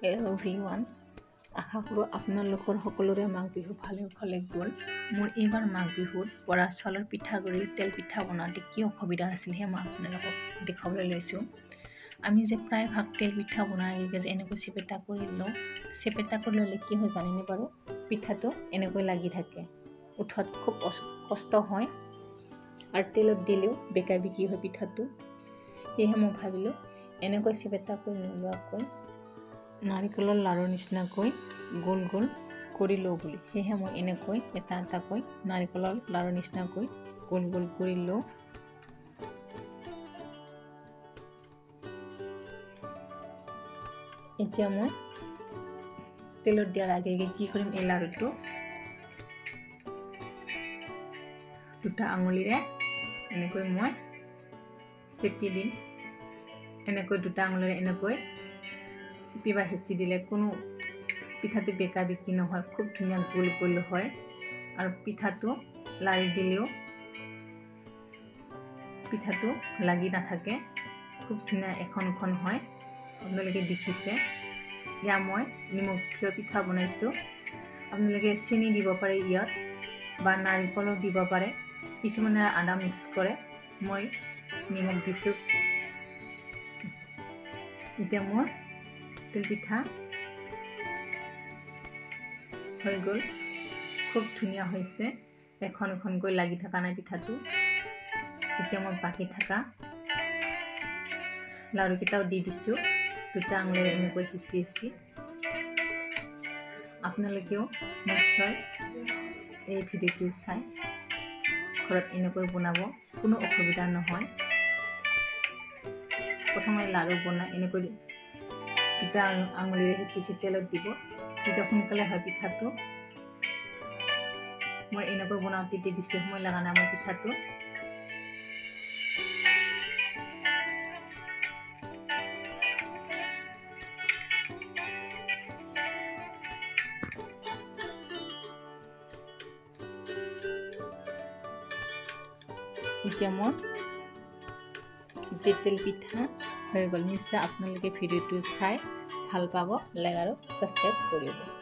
Everyone, আশা কৰোঁ আপোনালোকৰ সকলোৰে মাঘ বিহু ভালে ভালে গ'ল। মোৰ এইবাৰ মাঘ বিহুত বৰা চাউলৰ পিঠাগুড়িৰ তেল পিঠা বনাওঁতে কি অসুবিধা হৈছিল সেয়া মই আপোনালোকক দেখুৱাবলৈ লৈছোঁ। আমি যে প্ৰায়ভাগ তেল পিঠা বনাই যে এনেকৈ চেপেটা কৰি লওঁ, চেপেটা কৰি ল'লে কি হয় জানেনে বাৰু? পিঠাটো এনেকৈ লাগি থাকে, উঠোৱাত খুব কষ্ট হয় আৰু তেলত দিলেও বেকা বেকি হয় পিঠাটো। সেয়েহে মই ভাবিলোঁ এনেকৈ চেপেটা কৰি নোলোৱাকৈ নাৰিকলৰ লাড়ুৰ নিচিনাকৈ গোল গোল কৰি লওঁ বুলি। সেয়েহে মই এনেকৈ এটা এটাকৈ নাৰিকলৰ লাড়ুৰ নিচিনাকৈ গোল গোল কৰি লওঁ। এতিয়া মই তেলত দিয়াৰ আগে আগে কি কৰিম, এই লাড়ুটো দুটা আঙুলিৰে এনেকৈ মই চেপি দিম। এনেকৈ দুটা আঙুলিৰে এনেকৈ চেপি বা হেঁচি দিলে কোনো পিঠাটো বেকা বেকি নহয়, খুব ধুনীয়া গোল গোল হয়। আৰু পিঠাটো লাৰি দিলেও পিঠাটো লাগি নাথাকে, খুব ধুনীয়া এখন এখন হয়। আপোনালোকে দেখিছে। এয়া মই নিমখীয়া পিঠা বনাইছোঁ। আপোনালোকে চেনি দিব পাৰে ইয়াত বা নাৰিকলো দিব পাৰে, কিছুমানে আদা মিক্স কৰে। মই নিমখ দিছোঁ। এতিয়া মোৰ তেল পিঠা হৈ গ'ল, খুব ধুনীয়া হৈছে, এখন এখনকৈ লাগি থকা নাই পিঠাটো। এতিয়া মই বাকী থকা লাড়ুকেইটাও দি দিছোঁ, দুটা আঙুলিৰে এনেকৈ হেঁচি হেঁচি। আপোনালোকেও নিশ্চয় এই ভিডিঅ'টো চাই ঘৰত এনেকৈ বনাব, কোনো অসুবিধা নহয়। প্ৰথমে লাড়ু বনাই এনেকৈ দুটা আঙুলিৰে হেঁচি হেঁচি তেলত দিব, তেতিয়া সোনকালে হয় পিঠাটো। মই এনেকৈ বনাওঁতে তেতিয়া বেছি সময় লগা নাই মোৰ পিঠাটো। এতিয়া মোৰ তেল পিঠা হৈ গ'ল। নিশ্চয় আপোনালোকে ভিডিঅ'টো চাই ভাল পাব, লাইক আৰু ছাবস্ক্ৰাইব কৰিব।